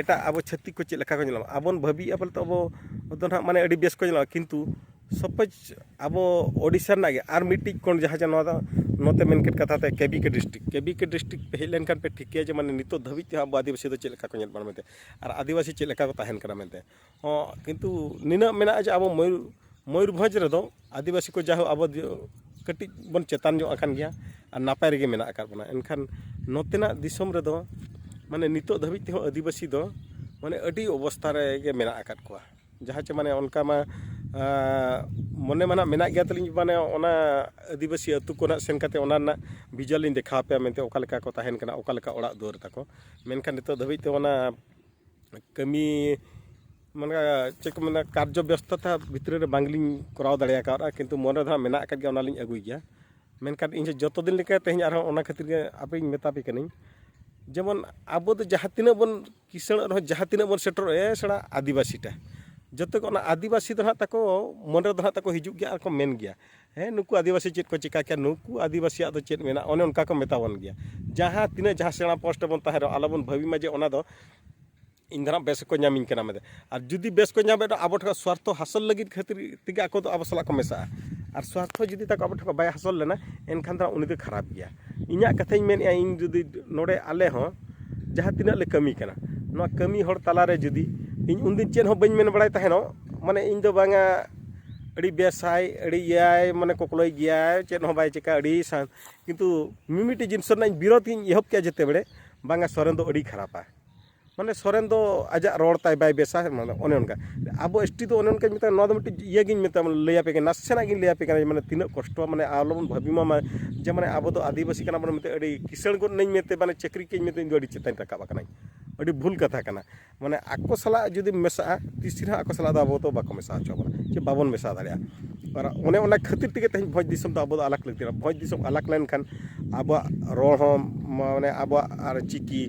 ᱮᱴᱟᱜ ᱟᱵᱚ ᱪᱷᱟᱹᱛᱤᱠ ᱠᱚ ᱪᱮᱫ ᱞᱮᱠᱟ ᱠᱚ ᱧᱮᱞᱚᱜᱼᱟ᱾ ᱟᱵᱚᱱ ᱵᱷᱟᱹᱵᱤᱭᱮᱫᱼᱟ ᱵᱚᱞᱮ ᱛᱚ ᱟᱵᱚ ᱫᱚ ᱱᱟᱦᱟᱜ ᱢᱟᱱᱮ ᱟᱹᱰᱤ ᱵᱮᱥ ᱠᱚ ᱧᱮᱞᱚᱜᱼᱟ, ᱠᱤᱱᱛᱩ ᱥᱟᱯᱳᱡᱽ ᱟᱵᱚ ᱳᱰᱤᱥᱟ ᱨᱮᱱᱟᱜ ᱜᱮ ᱟᱨ ᱢᱤᱫᱴᱤᱡ ᱠᱚᱬ ᱡᱟᱦᱟᱸ ᱡᱮ ᱱᱚᱣᱟ ᱫᱚ ᱱᱚᱛᱮ ᱢᱮᱱ ᱠᱮᱫ ᱠᱟᱛᱷᱟ ᱛᱮ ᱠᱮᱵᱤᱠᱮ ᱰᱤᱥᱴᱨᱤᱠᱴ, ᱠᱮᱵᱤᱠᱮ ᱰᱤᱥᱴᱨᱤᱠᱴ ᱯᱮ ᱦᱮᱡ ᱞᱮᱱᱠᱷᱟᱱ ᱯᱮ ᱴᱷᱤᱠᱟᱹᱭᱟ ᱡᱮ ᱢᱟᱱᱮ ᱱᱤᱛᱚᱜ ᱫᱷᱟᱹᱵᱤᱡ ᱛᱮᱦᱚᱸ ᱟᱵᱚ ᱟᱹᱫᱤᱵᱟᱹᱥᱤ ᱫᱚ ᱪᱮᱫ ᱞᱮᱠᱟ ᱠᱚ ᱧᱮᱞ ᱵᱟᱲᱟ ᱢᱮᱱᱛᱮ ᱟᱨ ᱟᱹᱫᱤᱵᱟᱹᱥᱤ ᱪᱮᱫ ᱞᱮᱠᱟ ᱠᱚ ᱛᱟᱦᱮᱱ ᱠᱟᱱᱟ ᱢᱮᱱᱛᱮ᱾ ᱦᱚᱸ, ᱠᱤᱱᱛᱩ ᱱᱤᱱᱟᱹᱜ ᱢᱮᱱᱟᱜᱼᱟ ᱡᱮ ᱟᱵᱚ ᱢᱚᱭᱩᱨ-, ᱢᱚᱭᱩᱨᱵᱷᱚᱸᱡᱽ ᱨᱮᱫᱚ ᱟᱹᱫᱤᱵᱟᱹᱥᱤ ᱠᱚ ᱡᱟᱭᱦᱳᱠ ᱟᱵᱚ ᱫᱤ-, ᱠᱟᱹᱴᱤᱡ ᱵᱚᱱ ᱪᱮᱛᱟᱱ ᱧᱚᱜ ᱟᱠᱟᱱ ᱜᱮᱭᱟ ᱟᱨ ᱱᱟᱯᱟᱭ ᱨᱮᱜᱮ ᱢᱮᱱᱟᱜ ᱟᱠᱟᱫ ᱵᱚᱱᱟ᱾ ᱮᱱᱠᱷᱟᱱ ᱱᱚᱛᱮᱱᱟᱜ ᱫᱤᱥᱚᱢ ᱨᱮᱫᱚ ᱢᱟᱱᱮ ᱱᱤᱛᱚᱜ ᱫᱷᱟᱹᱵᱤᱡ ᱛᱮᱦᱚᱸ ᱟᱹᱫᱤᱵᱟᱹᱥᱤ ᱫᱚ ᱢᱟᱱᱮ ᱟᱹᱰᱤ ᱚᱵᱚᱥᱛᱷᱟ ᱨᱮᱜᱮ ᱢᱮᱱᱟᱜ ᱟᱠᱟᱫ ᱠᱚᱣᱟ᱾ ᱡᱟᱦᱟᱸ ᱪᱮ ᱢᱟᱱᱮ ᱚᱱᱠᱟ ᱢᱟ, ᱟᱸ, ᱢᱚᱱᱮ ᱢᱟ ᱱᱟᱜ ᱢᱮᱱᱟᱜ ᱜᱮᱭᱟ ᱛᱟᱹᱞᱤᱧ, ᱢᱟᱱᱮ ᱚᱱᱟ ᱟᱹᱫᱤᱵᱟᱹᱥᱤ ᱟᱹᱛᱩ ᱠᱚ ᱱᱟᱜ ᱥᱮᱱ ᱠᱟᱛᱮ ᱚᱱᱟ ᱨᱮᱱᱟᱜ ᱵᱷᱤᱡᱩᱣᱟᱞ ᱞᱤᱧ ᱫᱮᱠᱷᱟᱣ ᱟᱯᱮᱭᱟ ᱢᱮᱱᱛᱮ, ᱚᱠᱟ ᱞᱮᱠᱟ ᱠᱚ ᱛᱟᱦᱮᱱ ᱠᱟᱱᱟ, ᱚᱠᱟ ᱞᱮᱠᱟ ᱚᱲᱟᱜ ᱫᱩᱣᱟᱹᱨ ᱛᱟᱠᱚ᱾ ᱢᱮᱱᱠᱷᱟᱱ ᱱᱤᱛᱚᱜ ᱫᱷᱟᱹᱵᱤᱡ ᱛᱮ ᱚᱱᱟ ᱠᱟᱹᱢᱤ, ᱢᱟᱱᱮ ᱪᱮᱫ ᱠᱚ ᱢᱮᱱᱟ, ᱠᱟᱨᱡᱚ ᱵᱮᱥᱛᱚᱛᱟ ᱵᱷᱤᱛᱨᱤ ᱨᱮ ᱵᱟᱝᱞᱤᱧ ᱠᱚᱨᱟᱣ ᱫᱟᱲᱮ ᱟᱠᱟᱫᱼᱟ, ᱠᱤᱱᱛᱩ ᱢᱚᱱᱮ ᱨᱮ ᱦᱟᱸᱜ ᱢᱮᱱᱟᱜ ᱟᱠᱟᱫ ᱜᱮᱭᱟ, ᱚᱱᱟᱞᱤᱧ ᱟᱹᱜᱩᱭ ᱜᱮᱭᱟ᱾ ᱢᱮᱱᱠᱷᱟᱱ ᱤᱧ ᱡᱚᱛᱚ ᱫᱤᱱ ᱞᱮᱠᱟ ᱛᱮᱦᱮᱧ ᱟᱨᱦᱚᱸ ᱚᱱᱟ ᱠᱷᱟᱹᱛᱤᱨ ᱜᱮ ᱟᱯᱮᱧ ᱢᱮᱛᱟ ᱯᱮ ᱠᱟᱹᱱᱟᱹᱧ, ᱡᱮᱢᱚᱱ ᱟᱵᱚ ᱫᱚ ᱡᱟᱦᱟᱸ ᱛᱤᱱᱟᱹᱜ ᱵᱚᱱ ᱠᱤᱥᱟᱹᱬᱚᱜ ᱨᱮᱦᱚᱸ, ᱡᱟᱦᱟᱸ ᱛᱤᱱᱟᱹᱜ ᱵᱚᱱ ᱥᱮᱴᱮᱨᱚᱜᱼᱟ, ᱮ ᱥᱮᱬᱟ ᱟᱹᱫᱤᱵᱟᱹᱥᱤ ᱴᱟ, ᱡᱚᱛᱚ ᱜᱮ ᱚᱱᱟ ᱟᱹᱫᱤᱵᱟᱹᱥᱤ ᱫᱚ ᱦᱟᱸᱜ ᱛᱟᱠᱚ ᱢᱚᱱᱮ ᱨᱮᱫᱚ ᱦᱟᱸᱜ ᱛᱟᱠᱚ ᱦᱤᱡᱩᱜ ᱜᱮᱭᱟ ᱟᱨ ᱠᱚ ᱢᱮᱱ ᱜᱮᱭᱟ, "ᱦᱮᱸ, ᱱᱩᱠᱩ ᱟᱹᱫᱤᱵᱟᱹᱥᱤ ᱪᱮᱫ ᱠᱚ ᱪᱤᱠᱟ ᱠᱮᱭᱟ, ᱱᱩᱠᱩ ᱟᱹᱫᱤᱵᱟᱹᱥᱤᱭᱟᱜ ᱫᱚ ᱪᱮᱫ ᱢᱮᱱᱟᱜᱼᱟ?" ᱚᱱᱮ ᱚᱱᱠᱟ ᱠᱚ ᱢᱮᱛᱟ ᱵᱚᱱ ᱜᱮᱭᱟ᱾ ᱡᱟᱦᱟᱸ ᱛᱤᱱᱟᱹᱜ ᱡᱟᱦᱟᱸ ᱥᱮᱬᱟ ᱯᱳᱥᱴ ᱨᱮᱵᱚᱱ ᱛᱟᱦᱮᱸ ᱨᱮᱦᱚᱸ, ᱟᱞᱚᱵᱚᱱ ᱵᱷᱟᱹᱵᱤ ᱢᱟ ᱡᱮ ᱚᱱᱟ ᱫᱚ ᱤᱧ ᱫᱚ ᱱᱟᱜ ᱵᱮᱥ ᱠᱚ ᱧᱟᱢᱤᱧ ᱠᱟᱱᱟ ᱢᱮᱱᱛᱮ᱾ ᱟᱨ ᱡᱩᱫᱤ ᱵᱮᱥ ᱠᱚ ᱧᱟᱢᱮᱫ ᱨᱮᱦᱚᱸ, ᱟᱵᱚ ᱴᱷᱮᱱ ᱠᱷᱚᱱ ᱥᱣᱟᱨᱛᱷᱚ ᱦᱟᱥᱚᱞ ᱞᱟᱹᱜᱤᱫ ᱠᱷᱟᱹᱛᱤᱨ ᱛᱮᱜᱮ ᱟᱠᱚ ᱫᱚ ᱟᱵᱚ ᱥᱟᱞᱟᱜ ᱠᱚ ᱢᱮᱥᱟᱜᱼᱟ᱾ ᱟᱨ ᱥᱣᱟᱨᱛᱷᱚ ᱡᱩᱫᱤ ᱛᱟᱠᱚ ᱟᱵᱚ ᱴᱷᱮᱱ ᱠᱷᱚᱱ ᱵᱟᱭ ᱦᱟᱥᱚᱞ ᱞᱮᱱᱟ, ᱮᱱᱠᱷᱟᱱ ᱫᱚ ᱩᱱᱤ ᱫᱚ ᱠᱷᱟᱨᱟᱯ ᱜᱮᱭᱟ᱾ ᱤᱧᱟᱹᱜ ᱠᱟᱛᱷᱟᱧ ᱢᱮᱱᱮᱫᱼᱟ, ᱤᱧ ᱡᱩᱫᱤ ᱱᱚᱰᱮ ᱟᱞᱮ ᱦᱚᱸ ᱡᱟᱦᱟᱸ ᱛᱤᱱᱟᱹᱜ ᱞᱮ ᱠᱟᱹᱢᱤ ᱠᱟᱱᱟ, ᱱᱚᱣᱟ ᱠᱟᱹᱢᱤ ᱦᱚᱲ ᱛᱟᱞᱟᱨᱮ ᱡᱩᱫᱤ ᱤᱧ ᱩᱱᱫᱤᱱ ᱪᱮᱫ ᱦᱚᱸ ᱵᱟᱹᱧ ᱢᱮᱱ ᱵᱟᱲᱟᱭ ᱛᱟᱦᱮᱱᱚᱜ, ᱢᱟᱱᱮ ᱤᱧ ᱫᱚ ᱵᱟᱝᱟ ᱟᱹᱰᱤ ᱵᱮᱥᱟᱭ, ᱟᱹᱰᱤ ᱤᱭᱟᱹᱭ, ᱢᱟᱱᱮ ᱠᱚᱠᱞᱚᱭ ᱜᱮᱭᱟᱭ, ᱪᱮᱫ ᱦᱚᱸ ᱵᱟᱭ ᱪᱤᱠᱟ, ᱟᱹᱰᱤ ᱥᱟᱱ-, ᱠᱤᱱᱛᱩ ᱢᱤᱢᱤᱫᱴᱤᱡ ᱡᱤᱱᱤᱥ ᱨᱮᱱᱟᱜ ᱤᱧ ᱵᱤᱨᱳᱫᱷ ᱤᱧ ᱮᱦᱚᱵ ᱠᱮᱜᱼᱟ ᱡᱮᱛᱮ ᱵᱮᱲᱮ, ᱵᱟᱝᱟ ᱥᱚᱨᱮᱱ ᱫᱚ ᱟᱹᱰᱤ ᱠᱷᱟᱨᱟᱯᱟ᱾ ᱢᱟᱱᱮ ᱥᱚᱨᱮᱱ ᱫᱚ ᱟᱡᱟᱜ ᱨᱚᱲ ᱛᱟᱭ ᱵᱟᱭ ᱵᱮᱥᱟ, ᱢᱟᱱᱮ ᱚᱱᱮ ᱚᱱᱠᱟ᱾ ᱟᱵᱚ ᱮᱥ ᱴᱤ ᱫᱚ ᱚᱱᱮ ᱚᱱᱠᱟᱧ ᱢᱮᱛᱟ, ᱱᱚᱣᱟ ᱫᱚ ᱢᱤᱫᱴᱤᱡ ᱤᱭᱟᱹ ᱜᱤᱧ ᱢᱮᱛᱟ, ᱞᱟᱹᱭ ᱟᱯᱮ ᱠᱟᱱᱟ, ᱱᱟᱥᱮᱱᱟᱜ ᱜᱤᱧ ᱞᱟᱹᱭ ᱟᱯᱮ ᱠᱟᱱᱟ, ᱢᱟᱱᱮ ᱛᱤᱱᱟᱹᱜ ᱠᱚᱥᱴᱚ, ᱢᱟᱱᱮ ᱟᱞᱚᱵᱚᱱ ᱵᱷᱟᱹᱵᱤ ᱢᱟ, ᱢᱟ, ᱡᱮ ᱢᱟᱱᱮ ᱟᱵᱚ ᱫᱚ ᱟᱹᱫᱤᱵᱟᱹᱥᱤ ᱠᱟᱱᱟ ᱵᱚᱱ ᱢᱮᱱᱛᱮ ᱟᱹᱰᱤ ᱠᱤᱥᱟᱹᱬ ᱜᱚᱫ ᱱᱟᱹᱧ ᱢᱮᱱᱛᱮ, ᱢᱟᱱᱮ ᱪᱟᱹᱠᱨᱤ ᱠᱟᱹᱧ ᱢᱮᱱᱛᱮ ᱤᱧ ᱫᱚ ᱟᱹᱰᱤ ᱪᱮᱛᱟᱱ ᱨᱟᱠᱟᱵ ᱟᱠᱟᱱᱟᱹᱧ᱾ ᱟᱹᱰᱤ ᱵᱷᱩᱞ ᱠᱟᱛᱷᱟ ᱠᱟᱱᱟ᱾ ᱢᱟᱱᱮ ᱟᱠᱚ ᱥᱟᱞᱟᱜ ᱡᱩᱫᱤ ᱢᱮᱥᱟᱜᱼᱟ, ᱛᱤᱥ ᱨᱮᱦᱚᱸ ᱟᱠᱚ ᱥᱟᱞᱟᱜ ᱫᱚ ᱟᱵᱚ ᱫᱚ ᱵᱟᱠᱚ ᱢᱮᱥᱟ ᱦᱚᱪᱚ ᱵᱚᱱᱟ, ᱪᱮ ᱵᱟᱵᱚᱱ ᱢᱮᱥᱟ ᱫᱟᱲᱮᱭᱟᱜᱼᱟ᱾ ᱟᱨ ᱚᱱᱮ ᱚᱱᱟ ᱠᱷᱟᱹᱛᱤᱨ ᱛᱮᱜᱮ ᱛᱮᱦᱮᱧ ᱵᱷᱚᱸᱡᱽ ᱫᱤᱥᱚᱢ ᱫᱚ ᱟᱵᱚ ᱫᱚ ᱟᱞᱟᱜᱽ ᱞᱟᱹᱠᱛᱤ ᱠᱟᱱᱟ᱾ ᱵᱷᱚᱸᱡᱽ ᱫᱤᱥᱚᱢ ᱟᱞᱟᱜᱽ ᱞᱮᱱᱠᱷᱟᱱ ᱟᱵᱚᱣᱟᱜ ᱨᱚᱲ ᱦᱚᱸ, ᱢᱟᱱᱮ ᱟᱵᱚᱣᱟᱜ ᱟᱨ ᱪᱤᱠᱤ,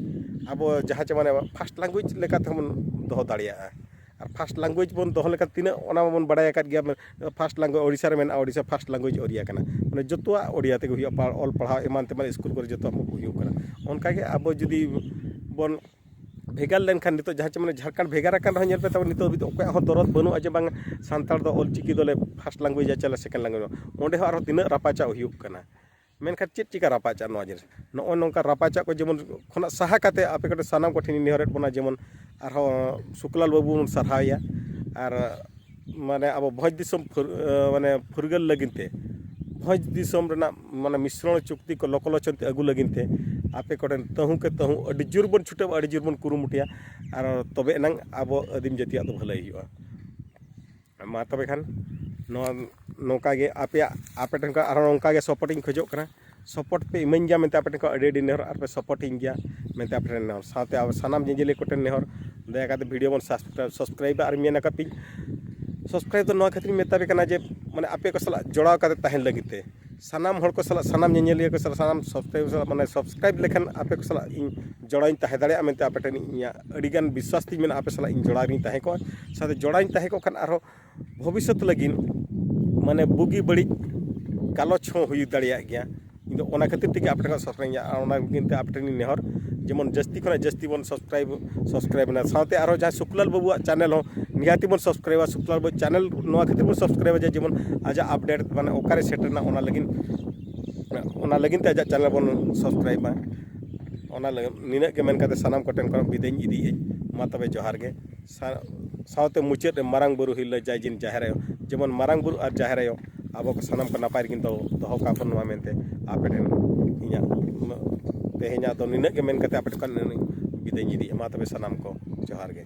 ᱟᱵᱚ ᱡᱟᱦᱟᱸ ᱪᱮ ᱢᱟᱱᱮ first language ᱞᱮᱠᱟ ᱛᱮᱦᱚᱸ ᱵᱚᱱ ᱫᱚᱦᱚ ᱫᱟᱲᱮᱭᱟᱜᱼᱟ᱾ ᱟᱨ first language ᱵᱚᱱ ᱫᱚᱦᱚ ᱞᱮᱠᱷᱟᱱ ᱛᱤᱱᱟᱹᱜ ᱚᱱᱟ ᱢᱟᱵᱚᱱ ᱵᱟᱲᱟᱭ ᱟᱠᱟᱫ ᱜᱮᱭᱟ, first language ᱳᱰᱤᱥᱟ ᱨᱮ ᱢᱮᱱᱟᱜᱼᱟ, ᱳᱰᱤᱥᱟ first language ᱳᱰᱤᱭᱟ ᱠᱟᱱᱟ, ᱢᱟᱱᱮ ᱡᱚᱛᱚᱣᱟᱜ ᱳᱰᱤᱭᱟ ᱛᱮᱜᱮ ᱦᱩᱭᱩᱜᱼᱟ, ᱯᱟᱲ-, ᱚᱞ ᱯᱟᱲᱦᱟᱣ ᱮᱢᱟᱱ ᱛᱮᱢᱟᱱ ᱥᱠᱩᱞ ᱠᱚᱨᱮ ᱡᱚᱛᱚᱣᱟᱜ ᱦᱩᱭᱩᱜ ᱠᱟᱱᱟ᱾ ᱚᱱᱠᱟᱜᱮ ᱟᱵᱚ ᱡᱩᱫᱤ ᱵᱚᱱ ᱵᱷᱮᱜᱟᱨ ᱞᱮᱱᱠᱷᱟᱱ, ᱱᱤᱛᱚᱜ ᱡᱟᱦᱟᱸ ᱪᱮ ᱢᱟᱱᱮ ᱡᱷᱟᱲᱠᱷᱚᱸᱰ ᱵᱷᱮᱜᱟᱨ ᱟᱠᱟᱱ ᱨᱮᱦᱚᱸ ᱧᱮᱞ ᱯᱮ ᱛᱟᱵᱚᱱ, ᱱᱤᱛᱚᱜ ᱦᱟᱹᱵᱤᱡ ᱫᱚ ᱚᱠᱚᱭᱟᱜ ᱦᱚᱸ ᱫᱚᱨᱚᱫ ᱵᱟᱹᱱᱩᱜᱼᱟ ᱡᱮ ᱵᱟᱝ ᱥᱟᱱᱛᱟᱲ ᱫᱚ ᱚᱞ ᱪᱤᱠᱤ ᱫᱚᱞᱮ first language ᱟ ᱪᱟᱞᱮ second language᱾ ᱚᱸᱰᱮ ᱦᱚᱸ ᱟᱨᱦᱚᱸ ᱛᱤᱱᱟᱹᱜ ᱨᱟᱯᱟᱪᱟᱜ ᱦᱩᱭᱩᱜ ᱠᱟᱱᱟ᱾ ᱢᱮᱱᱠᱷᱟᱱ ᱪᱮᱫ ᱪᱤᱠᱟ ᱨᱟᱯᱟᱪᱟᱜ ᱱᱚᱣᱟ ᱡᱤᱱᱤᱥ? ᱱᱚᱜᱼᱚᱭ ᱱᱚᱝᱠᱟ ᱨᱟᱯᱟᱪᱟᱜ ᱠᱚ ᱡᱮᱢᱚᱱ ᱠᱷᱚᱱᱟᱜ ᱥᱟᱦᱟ ᱠᱟᱛᱮ ᱟᱯᱮ ᱠᱚᱴᱷᱮᱱ ᱥᱟᱱᱟᱢ ᱠᱚᱴᱷᱮᱱ ᱤᱧ ᱱᱮᱦᱚᱨᱮᱫ ᱵᱚᱱᱟ, ᱡᱮᱢᱚᱱ ᱟᱨᱦᱚᱸ ᱥᱩᱠᱞᱟᱞ ᱵᱟᱹᱵᱩ ᱵᱚᱱ ᱥᱟᱨᱦᱟᱣᱮᱭᱟ᱾ ᱟᱨ ᱢᱟᱱᱮ ᱟᱵᱚ ᱵᱷᱚᱸᱡᱽ ᱫᱤᱥᱚᱢ ᱯᱷᱩᱨ-, ᱢᱟᱱᱮ ᱯᱷᱩᱨᱜᱟᱹᱞ ᱞᱟᱹᱜᱤᱫ ᱛᱮ ᱵᱷᱚᱸᱡᱽ ᱫᱤᱥᱚᱢ ᱨᱮᱱᱟᱜ ᱢᱟᱱᱮ ᱢᱤᱥᱨᱚᱬ ᱪᱩᱠᱛᱤ ᱠᱚ ᱞᱚᱠᱚᱞᱳᱪᱚᱱ ᱛᱮ ᱟᱹᱜᱩ ᱞᱟᱹᱜᱤᱫ ᱛᱮ ᱟᱯᱮ ᱠᱚᱴᱷᱮᱱ ᱛᱟᱹᱦᱩ ᱠᱮ ᱛᱟᱹᱦᱩ ᱟᱹᱰᱤ ᱡᱳᱨ ᱵᱚᱱ ᱪᱷᱩᱴᱟᱹᱣᱟ, ᱟᱹᱰᱤ ᱡᱳᱨ ᱵᱚᱱ ᱠᱩᱨᱩᱢᱩᱴᱩᱭᱟ᱾ ᱟᱨ ᱛᱚᱵᱮ ᱮᱱᱟᱝ ᱟᱵᱚ ᱟᱹᱫᱤᱢ ᱡᱟᱹᱛᱤᱭᱟᱜ ᱫᱚ ᱵᱷᱟᱹᱞᱟᱹᱭ ᱦᱩᱭᱩᱜᱼᱟ᱾ ᱢᱟ ᱛᱚᱵᱮ ᱠᱷᱟᱱ ᱱᱚᱣᱟ ᱱᱚᱝᱠᱟ ᱜᱮ ᱟᱯᱮᱭᱟᱜ, ᱟᱯᱮ ᱴᱷᱮᱱ ᱠᱷᱚᱱ ᱟᱨᱦᱚᱸ ᱱᱚᱝᱠᱟ ᱜᱮ support ᱤᱧ ᱠᱷᱚᱡᱚᱜ ᱠᱟᱱᱟ᱾ Support ᱯᱮ ᱤᱢᱟᱹᱧ ᱜᱮᱭᱟ ᱢᱮᱱᱛᱮ ᱟᱯᱮ ᱴᱷᱮᱱ ᱠᱷᱚᱱ ᱟᱹᱰᱤ ᱟᱹᱰᱤ ᱱᱮᱦᱚᱨ, ᱟᱨ ᱯᱮ support ᱤᱧ ᱜᱮᱭᱟ ᱢᱮᱱᱛᱮ ᱟᱯᱮ ᱴᱷᱮᱱ ᱱᱮᱦᱚᱨ᱾ ᱥᱟᱶᱛᱮ ᱟᱵᱚ ᱥᱟᱱᱟᱢ ᱧᱮᱧᱮᱞᱤᱭᱟᱹ ᱠᱚᱴᱷᱮᱱ ᱱᱮᱦᱚᱨ, ᱫᱟᱭᱟ ᱠᱟᱛᱮ video ᱵᱚᱱ subscribe, subscribe ᱟᱨ ᱢᱮᱱ ᱟᱠᱟᱫ ᱯᱮ subscribe ᱫᱚ ᱱᱚᱣᱟ ᱠᱷᱟᱹᱛᱤᱨ ᱤᱧ ᱢᱮᱛᱟ ᱯᱮ ᱠᱟᱱᱟ ᱡᱮ ᱢᱟᱱᱮ ᱟᱯᱮ ᱠᱚ ᱥᱟᱞᱟᱜ ᱡᱚᱲᱟᱣ ᱠᱟᱛᱮ ᱛᱟᱦᱮᱱ ᱞᱟᱹᱜᱤᱫ ᱛᱮ, ᱥᱟᱱᱟᱢ ᱦᱚᱲ ᱠᱚ ᱥᱟᱞᱟᱜ, ᱥᱟᱱᱟᱢ ᱧᱮᱧᱮᱞᱤᱭᱟᱹ ᱠᱚ ᱥᱟᱞᱟᱜ, ᱥᱟᱱᱟᱢ subscribe ᱥᱟᱞᱟᱜ, ᱢᱟᱱᱮ subscribe ᱞᱮᱠᱷᱟᱱ ᱟᱯᱮ ᱠᱚ ᱥᱟᱞᱟᱜ ᱤᱧ ᱡᱚᱲᱟᱣ ᱤᱧ ᱛᱟᱦᱮᱸ ᱫᱟᱲᱮᱭᱟᱜᱼᱟ ᱢᱮᱱᱛᱮ ᱟᱯᱮ ᱴᱷᱮᱱ ᱤᱧᱟᱹᱜ ᱟᱹᱰᱤ ᱜᱟᱱ ᱵᱤᱥᱣᱟᱥ ᱛᱤᱧ ᱢᱮᱱᱟᱜᱼᱟ᱾ ᱟᱯᱮ ᱥᱟᱞᱟᱜ ᱤᱧ ᱡᱚᱲᱟᱣ ᱨᱤᱧ ᱛᱟᱦᱮᱸ ᱠᱚᱜᱼᱟ᱾ ᱥᱟᱶᱛᱮ ᱡᱚᱲᱟᱣ ᱤᱧ ᱛᱟᱦᱮᱸ ᱠᱚᱜ ᱠᱷᱟᱱ ᱟᱨᱦᱚᱸ ᱵᱷᱚᱵᱤᱥᱥᱚᱛ ᱞᱟᱹᱜᱤᱫ ᱢᱟᱱᱮ ᱵᱩᱜᱤ ᱵᱟᱹᱲᱤᱡ ᱜᱟᱞᱚᱪ ᱦᱚᱸ ᱦᱩᱭ ᱫᱟᱲᱮᱭᱟᱜ ᱜᱮᱭᱟ᱾ ᱟᱫᱚ ᱚᱱᱟ ᱠᱷᱟᱹᱛᱤᱨ ᱛᱮᱜᱮ ᱟᱯᱮ ᱴᱷᱮᱱ ᱠᱷᱚᱱ ᱥᱚᱥᱨᱮᱧᱟ, ᱟᱨ ᱚᱱᱟ ᱞᱟᱹᱜᱤᱫ ᱛᱮ ᱟᱯᱮ ᱴᱷᱮᱱ ᱤᱧ ᱱᱮᱦᱚᱨ, ᱡᱮᱢᱚᱱ ᱡᱟᱹᱥᱛᱤ ᱠᱷᱚᱱᱟᱜ ᱡᱟᱹᱥᱛᱤ ᱵᱚᱱ ᱥᱟᱵᱥᱠᱨᱟᱭᱤᱵᱽ ᱥᱟᱵᱥᱠᱨᱟᱭᱤᱵᱽ ᱮᱱᱟ᱾ ᱥᱟᱶᱛᱮ ᱟᱨᱦᱚᱸ ᱡᱟᱦᱟᱸᱭ ᱥᱩᱠᱞᱟᱞ ᱵᱟᱹᱵᱩᱣᱟᱜ ᱪᱮᱱᱮᱞ ᱦᱚᱸ ᱱᱤᱦᱟᱹᱛᱤ ᱵᱚᱱ ᱥᱟᱵᱥᱠᱨᱟᱭᱤᱵᱟ᱾ ᱥᱩᱠᱞᱟᱞ ᱵᱟᱹᱵᱩ ᱪᱮᱱᱮᱞ ᱱᱚᱣᱟ ᱠᱷᱟᱹᱛᱤᱨ ᱵᱚᱱ ᱥᱟᱵᱥᱠᱨᱟᱭᱤᱵᱟ ᱡᱮ ᱡᱮᱢᱚᱱ ᱟᱡᱟᱜ ᱟᱯᱰᱮᱴ ᱢᱟᱱᱮ ᱚᱠᱟᱨᱮ ᱥᱮᱴᱮᱨ ᱮᱱᱟ, ᱚᱱᱟ ᱞᱟᱹᱜᱤᱫ ᱚᱱᱟ ᱞᱟᱹᱜᱤᱫ ᱛᱮ ᱟᱡᱟᱜ ᱪᱮᱱᱮᱞ ᱵᱚᱱ ᱥᱟᱵᱥᱠᱨᱟᱭᱤᱵᱟ᱾ ᱚᱱᱟ ᱞᱟᱹᱜᱤᱫ ᱱᱤᱱᱟᱹᱜ ᱜᱮ ᱢᱮᱱ ᱠᱟᱛᱮ ᱥᱟᱱᱟᱢ ᱠᱚᱴᱷᱮᱱ ᱠᱷᱚᱱ ᱵᱤᱫᱟᱹᱭ ᱤᱧ ᱤᱫᱤᱭᱮᱫᱼᱟᱹᱧ᱾ ᱢᱟ ᱛᱚᱵᱮ ᱡᱚᱦᱟᱨ ᱜᱮ᱾ ᱥᱟ-, ᱥᱟᱶᱛᱮ ᱢᱩᱪᱟᱹᱫ ᱨᱮ ᱢᱟᱨᱟᱝ ᱵᱩᱨᱩ ᱦᱤᱨᱞᱟᱹ ᱡᱟᱭ ᱡᱤᱱ ᱡᱟᱦᱮᱨ ᱟᱭᱳ, ᱡᱮᱢᱚᱱ ᱢᱟᱨᱟᱝ ᱵᱩᱨᱩ ᱟᱨ ᱡᱟᱦᱮᱨ ᱟᱭᱳ ᱟᱵᱚ ᱠᱚ ᱥᱟᱱᱟᱢ ᱠᱚ ᱱᱟᱯᱟᱭ ᱨᱮᱠᱤᱱ ᱫᱚᱦᱚ, ᱫᱚᱦᱚ ᱠᱟᱜ ᱵᱚᱱ ᱢᱟ ᱢᱮᱱᱛᱮ ᱟᱯᱮ ᱴᱷᱮᱱ ᱤᱧᱟᱹᱜ ᱩᱱᱟᱹᱜ ᱛᱮᱦᱮᱧᱟᱜ ᱫᱚ ᱱᱤᱱᱟᱹᱜ ᱜᱮ ᱢᱮᱱ ᱠᱟᱛᱮ ᱟᱯᱮ ᱴᱷᱮᱱ ᱠᱷᱚᱱ ᱵᱤᱫᱟᱹᱭ ᱤᱧ ᱤᱫᱤᱭᱮᱫᱼᱟ᱾ ᱢᱟ ᱛᱚᱵᱮ ᱥᱟᱱᱟᱢ ᱠᱚ ᱡᱚᱦᱟᱨ ᱜᱮ᱾